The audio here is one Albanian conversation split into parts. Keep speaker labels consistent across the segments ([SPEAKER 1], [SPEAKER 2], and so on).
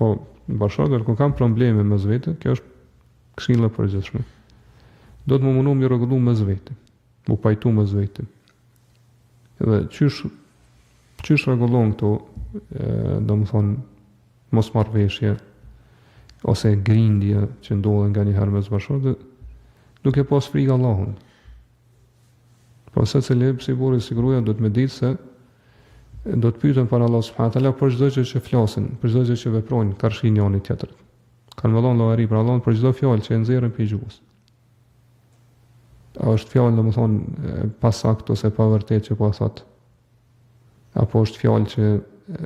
[SPEAKER 1] Po, bashkëshortët kur kanë probleme mes vete, kjo është këshillë e përgjithshme. Duhet me u mundu m'i rregullu mes vete, mu pajtu mes vete. Edhe qysh qysh rregullohen këto, domethonë mosmarrëveshje ose grindje që ndodhen nganjëherë mes bashkëshortëve, duke pas frikë Allahun. Po secili si burri si gruaja duhet me ditë se do të pyeten para Allahut subhanahu teala për çdo gjë që flasin, për çdo gjë që veprojnë karshi njëri tjetrit. Kanë me dhënë llogari para Allahut për çdo fjalë që e nxjerrin prej gjuhës. A është fjalë, domethonë, e pasaktë ose e pavërtetë që po e thotë? Apo është fjalë që,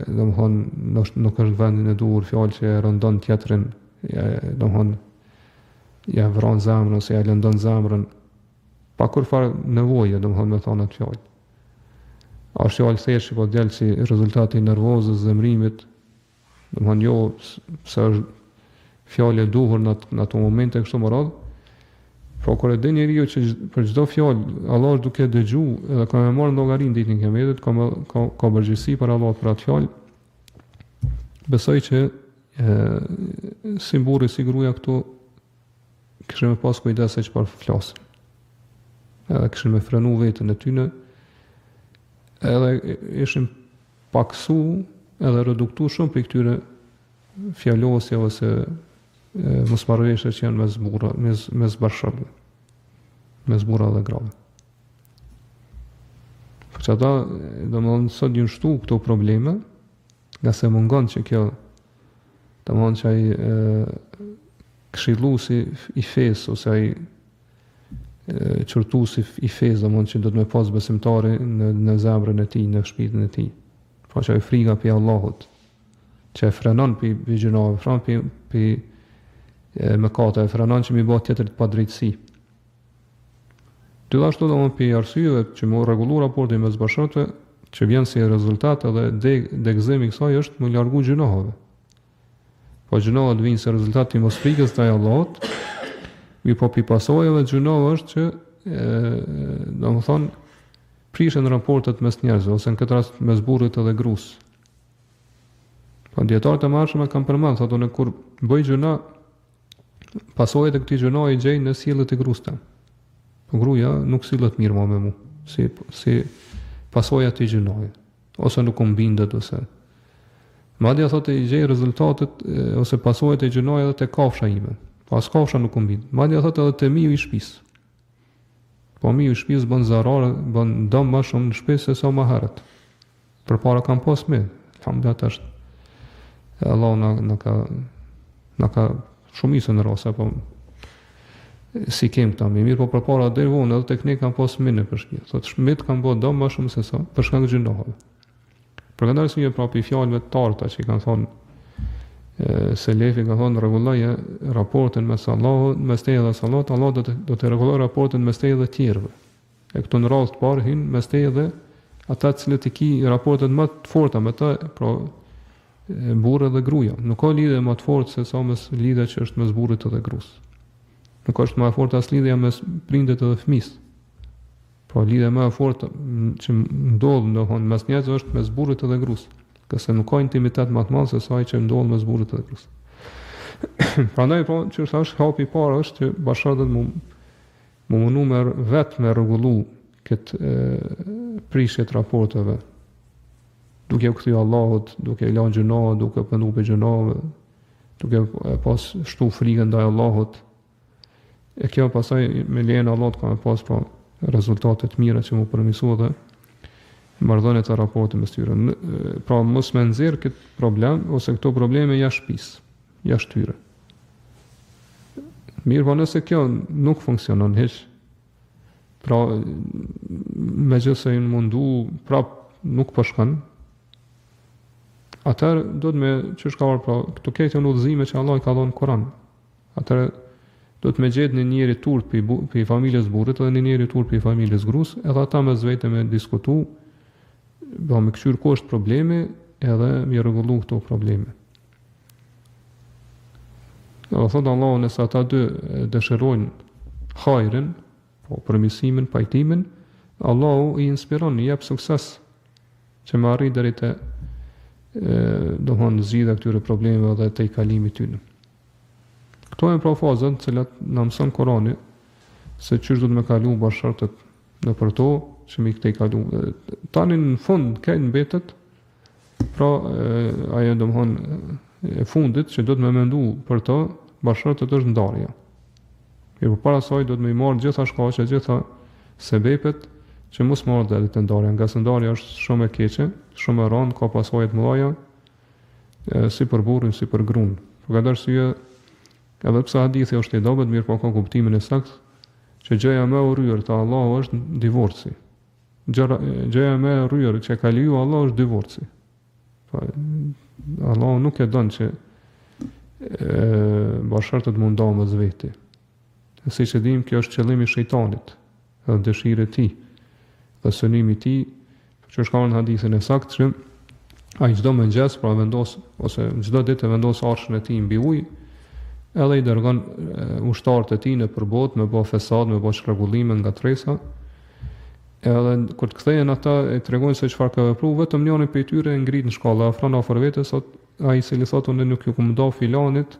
[SPEAKER 1] domethonë, nuk, nuk është në vendin e duhur, fjalë që e rëndon tjetrin, domethonë, ja vran zemrën ose ja lëndon zemrën, Pa kurrfarë nevoje, domethënë me thonë atë fjalë. A është fjalë thjesht që po del si rezultat i nervozës, zemrimit, domethënë jo se është fjalë e duhur në atë, në ato momente kështu me radhë. Po kur e din njeriu që për çdo fjalë Allah është duke dëgju edhe ka me marrë llogari në ditën e kiametit, ka me, ka ka përgjegjësi para Allahut për atë fjalë. Besoj që e, si burri si gruaja këtu Kishin me pas kujdes se çfarë flasin. Edhe kishin me frenu veten e tyne, edhe ishin paksu edhe reduktu shumë prej këtyre fjalosje ose mosmarrëveshje që janë mes burra, mes mes bashkëshortëve, mes burra dhe grave. Për që ata, domethënë, sot janë shtu këto probleme, ngase mungon që kjo, domethënë që ai këshilluesi i fesë ose ai qortuesi i fesë, domethënë që duhet me pas besimtari në në zemrën e tij, në shpirtin e tij. Po që ai friga prej Allahut, që e frenon prej prej gjynaheve, frenon prej prej mëkateve, e frenon që m'i bë tjetrit padrejtësi. Gjithashtu domethënë prej arsyeve që m'u rregullu raporti mes bashkëshortëve, që vjen si rezultat edhe degëzim i kësaj është m'u largu gjynaheve. Po gjynahet vijnë si rezultat i mosfrikës ndaj Allahut, mirëpo prej pasojave të gjynaheve është që e, domethënë prishen raportet mes njerëzve ose në këtë rast mes burrit edhe grus. Po dijetarët e mëhershëm e kanë përmend, thotë unë kur bëj gjynah pasojat e këtij gjynahi i gjej në sjelljet e grus tem. Po gruaja nuk sillet mirë më me mua, si si pasojë e atij gjynahi, ose nuk më bindet ose Madje thotë i gjej rezultatet ose pasojat e gjynahit edhe te kafsha ime. Po as kafsha nuk më bind. Madje thotë edhe te miu i shtëpisë. Po miu i shtëpisë bën zarar, bën dëm më shumë në shtëpi se sa më herët. Përpara kam pas mi, alhamdulillah tash. Allahu na na ka na ka shumicën e rasteve po s'i kem këta mi, mirëpo përpara deri vonë edhe tek ne kam pas mi nëpër shtëpi. Thotë mitë kanë bërë dëm më shumë se sa për shkak të gjynaheve. Për këtë arsye pra prej fjalëve të arta që i kanë thonë selefi kanë thonë rregulloje raportin mes Allahut, mes teje dhe Allahut, Allah do të do të rregullojë raportin mes teje dhe tjerëve. E këtu në radhë të parë hyn mes teje dhe ata të cilët i ki raportet më të forta me ta, pra burrë dhe gruaja. Nuk ka lidhje më të fortë se sa mes lidhja që është mes burrit dhe gruas. Nuk është më e fortë as lidhja mes prindit edhe fëmisë. Pra lidhja më e fortë që ndodh domethënë mes njerëzve është mes burrit edhe gruas. Ngase nuk ka intimitet më të madh se sa ai që ndodh mes burrit edhe gruas. Prandaj po, që është hapi i parë është që bashkëshortët mu Mu mundu me vet me rregullu këtë prishje të raporteve, duke u kthy Allahut, duke i lanë gjynahet, duke u pendu prej gjynaheve, duke e pas shtu frikën ndaj Allahut. E kjo pastaj me lejen e Allahut ka me pas pra rezultate të mira që mu përmirësu edhe marrëdhëniet e raportet mes tyre. Pra mos me nxjerr këtë problem ose këto probleme jashtë shtëpisë, jashtë tyre. Mirëpo nëse kjo nuk funksionon hiç, pra megjithëse janë mundu, prap nuk po shkon, atëherë duhet me qysh ka ardhur, pra këto krejt janë udhëzime që Allah i ka dhënë në Kur'an. Atëherë duhet me gjetë një njeri të urtë prej, prej familjes burrit dhe një njeri të urtë prej familjes grus, edhe ata mes vete me diskutu, do me këqyr ku është problemi edhe me rregullu këto probleme. Dhe thotë Allahu nëse ata dy dëshirojnë hajrin, po përmirësimin, pajtimin, Allahu i inspiron, i jep sukses që me arrit deri te. Domthon zgjidhja e këtyre problemeve dhe tejkalimi i tyre. Këto janë pra fazat të cilat na mëson Kurani se qysh duhet me kalu bashkëshortët nëpër to që me i tejkalu. Tani në fund krejt mbetet pra ajo domthon e fundit që duhet me mendu për to bashkëshortët është ndarja. Mirëpo para saj duhet me i marrë gjitha shkaqet, gjitha sebepet që mos me ardhë deri te ndarja, ngase ndarja është shumë e keqe, shumë e rëndë, ka pasoja të mëdha, si për burrin, si për gruan. Për këtë arsye, edhe pse hadithi është i dobët, mirëpo ka kuptimin e saktë, që gjëja më e urryer te Allahu është divorci. Gjëja më e urryer që ka leju Allahu është divorci. Po Allahu nuk e don që bashkëshortët m'u nda mes veti. E siç e dimë, kjo është qëllimi i shejtanit, dhe dëshira e tij, dhe synimi i tij, që është ka në hadithin e saktë që ai çdo mëngjes pra vendos ose çdo ditë e vendos arshin e tij mbi ujë, edhe i dërgon ushtarët e tij nëpër botë me bë fesad, me bë çrregullime ngatërresa. Edhe kur të kthehen ata e tregojnë se çfarë ka vepruar, vetëm njëri prej tyre e ngrit në shkallë, e afron afër vetes, thot ai i cili thotë unë nuk ju kum nda filanit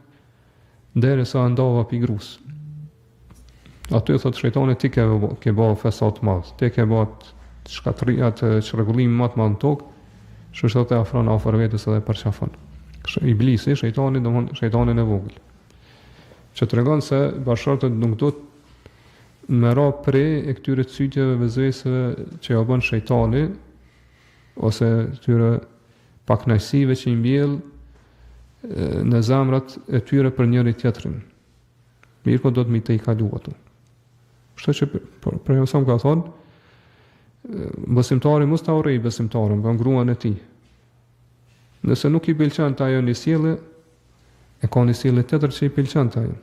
[SPEAKER 1] derisa e ndava pi grus. Aty thot shejtani ti ke ke bë fesad të madh, ti ke bë shkatërrim atë çrregullim më të madh në tokë, kështu që thotë e afron afër vetes edhe e përqafon. Iblisi, shejtani, domthon shejtanin e vogël. Që tregon se bashkëshortët nuk do me ra pre e këtyre cytjeve vesveseve që ja bën shejtani ose këtyre pakënaqësive që i mbjell në zemrat e tyre për njëri tjetrin. Mirëpo do të me i tejkalu ato. Kështu që për, për për ka thonë, besimtari mos ta urrej besimtaren, pra gruan e tij. Nëse nuk i pëlqen te ajo një sjellje, e ka një sjellje tjetër që i pëlqen te ajo.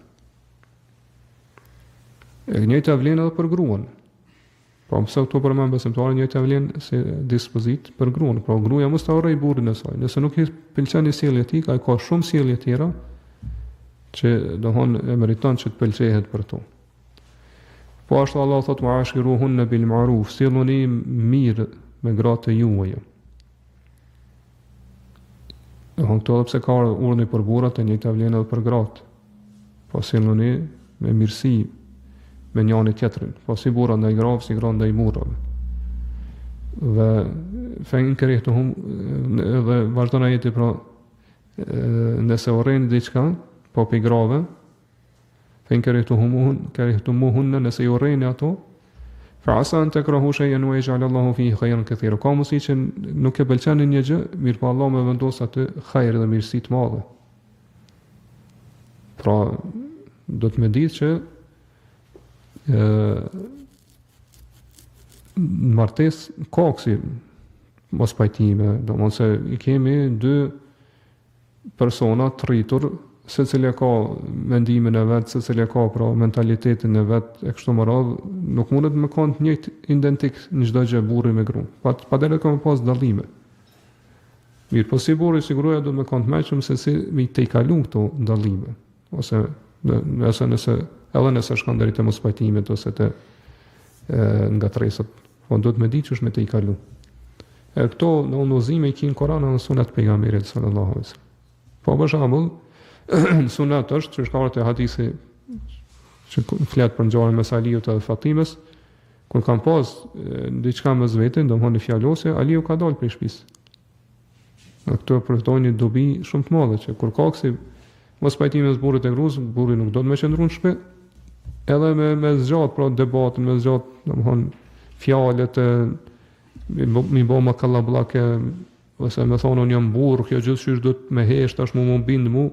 [SPEAKER 1] E njëjta vlen edhe për gruan. Pra pse këtu përmend besimtarin, njëjta vlen si dispozitë për gruan. Pra gruaja mos ta urrej burrin e saj. Nëse nuk i pëlqen një sjellje e tij, ai ka shumë sjellje tjera që domthon e meriton që të pëlqehet për to. Po ashtu Allah thotë wa ashiruhunna bil ma'ruf, silluni mirë me gratë e juaja. Domthon këtu edhe pse ka urdhni për burrat, e njëjta vlen edhe për gratë. Po silluni me mirësi me njani tjetrin, po si burrat ndaj grave, si gratë ndaj burrave. Dhe fe in kerihtum edhe vazhdon ajeti pra nëse urreni diçka, po prej grave, Fe in kerihtumuhun, kerihtumuhunne, nëse i urreni ato, fa asa an tekrahu shej'en ue jexh'al Allahu fihi hajren kethira. Ka mundësi që nuk e pëlqeni një gjë, mirëpo Allah me vendos aty hajr dhe mirësi të madhe. Pra, do të me ditë që e, në martesë ka kësi mospajtime, domethënë se i kemi dy persona të rritur, secili e ka mendimin e vet, secili e ka pra mentalitetin e vet e kështu me radhë, nuk mundet me kanë të njëjtë identik në çdo gjë burri me gruan. Pa patjetër ka me pas dallime. Mirëpo si burri si gruaja duhet me kanë të mençëm se si me i tejkalu këto dallime ose nëse nëse edhe nëse shkon deri te mospajtimet ose te ngatërresat Po duhet me ditë qysh me tejkalu. E këto udhëzime i ki në Koran dhe në sunet pejgamberit sallallahu alaihi wasallam. Po për shembull, në sunet është që është te hadithi që flet për ngjarjen mes Aliut dhe Fatimës, kur kanë pas diçka mes vete, domthonë një fjalosje, Aliu ka dalë prej shtëpisë. Në këto përfitojmë një dobi shumë të madhe që kur ka kësi mospajtime mes burrit e gruas, burri nuk do të me qëndru në shtëpi, edhe me me zgjat pra debatin, me zgjat, domthon fjalët e me bo më kallabllake ose me thonë unë jam burr, kjo gjithqysh do të me hesht tash mu më bind mu.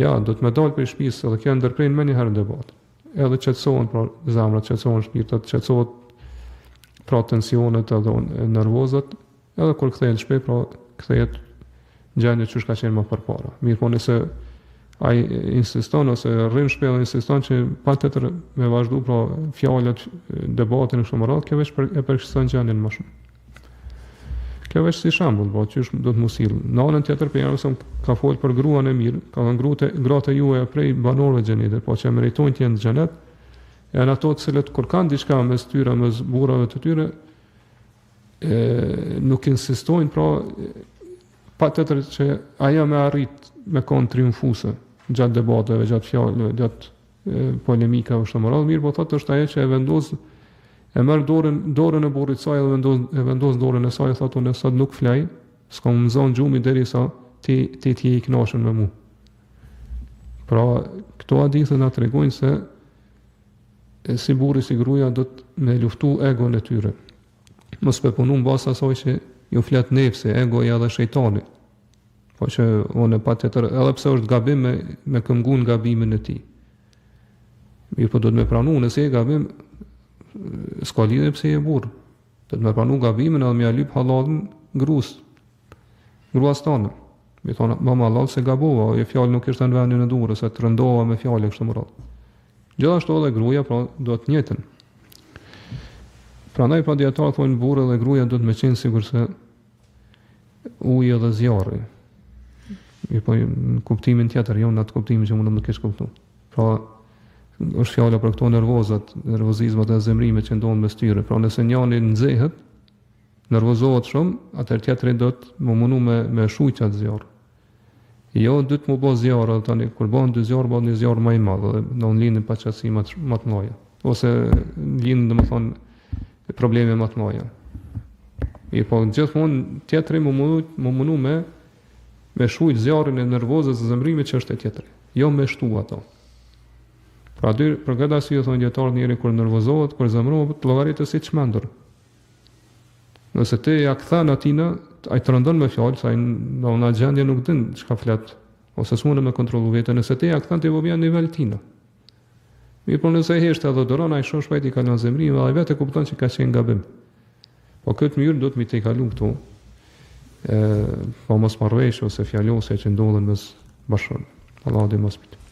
[SPEAKER 1] Ja, do të me dal prej shtëpisë edhe kjo ndërpren menjëherë debat. Edhe qetësohen pra zemrat, qetësohen shpirtat, qetësohet pra tensionet edhe nervozat, Edhe kur kthehet në shtëpi, pra kthehet gjendja qysh ka qenë më përpara. Mirëpo nëse ai insiston ose rrin në shtëpi dhe insiston që patjetër me vazhdu pra fjalët, debatin e kështu me radhë, kjo veç për, e përkeqëson gjendjen më shumë. Kjo veç si shembull, po qysh do të m'u sill. Në anën tjetër pejgamberi sa ka fol për gruan e mirë, ka thënë grutë, gratë e juaja prej banorëve të xhenetit, po që meritojnë të jenë në xhenet, janë ato të cilët kur kanë diçka mes tyre, mes burrave të tyre, e, nuk insistojnë pra. patjetër që ajo me arrit me kon triumfuese gjatë debateve, gjatë fjalëve, gjatë polemikave kështu me radhë, mirëpo thotë është ajo që e vendos e merr dorën dorën e burrit saj dhe vendos e vendos dorën e saj e thotë unë sot nuk flej, s'ka më zon gjumi derisa ti ti të je i kënaqur me mua. Pra, këto hadithe na tregojnë se e si burri si gruaja do të me luftu egon e tyre. Mos me punu në bazë asaj që ju flet nefsi, egoja dhe shejtani. Po që unë patjetër, edhe pse është gabim me, me këmbëngul në gabimin e tij. Mirëpo do të me pranu, nëse je gabim, s'ka lidhje pse je burrë. Do të me pranu gabimin edhe me ja lyp hallallin grus, gruas tane. Me thonë, bëma hallall se gabova, ajo fjalë nuk ishte në vendin e duhur, se të rëndova me fjalë e kështu me radhë. Gjithashtu edhe gruaja, pra, do të njëjtën. Prandaj pra dijetarët thonë burri dhe gruaja do të me qenë sikurse uji dhe zjarri. Mirëpo në kuptimin tjetër, jo në atë kuptimin që mundem me keqkuptu. Pra, është fjala për këto nervozat, nervozizmat e zemrimet që ndodhin mes tyre. Pra, nëse njani nxehet, nervozohet shumë, atëherë tjetri do të me u mundu me, me shujt atë zjarr. Jo, dy të mu bo zjarr, edhe tani, kur bëhen dy zjarr, bëhet një zjarr më i madh, dhe do në lindin paqartësi më të, më të mëdha. Ose lindin, domethënë, probleme më të mëdha. Mirëpo, gjithmonë tjetri mu mundu, mu mundu me, me shujt zjarrin e nervozës dhe zemrimit që është te tjetri. Jo me shtu ato. Pra dy, për këtë arsye thonë dijetarët njeri kur nervozohet, kur zemrohet, të llogaritet si çmendur. Nëse ti ja kthen atina, ai të rëndon me fjalë, se ai në atë gjendje nuk din çka flet, ose s'mund me kontrollu veten, nëse ti ja kthen ti po bjen në nivel tina. Mirëpo nëse hesht edhe duron, ai shumë shpejt i kalon zemrimi dhe ai vetë e kupton që ka qenë gabim. Po këtë mënyrë duhet mi tejkalu këto e po mosmarrëveshje ose fjalosje që ndodhen mes bashkëshortëve. Allahu di më së miri.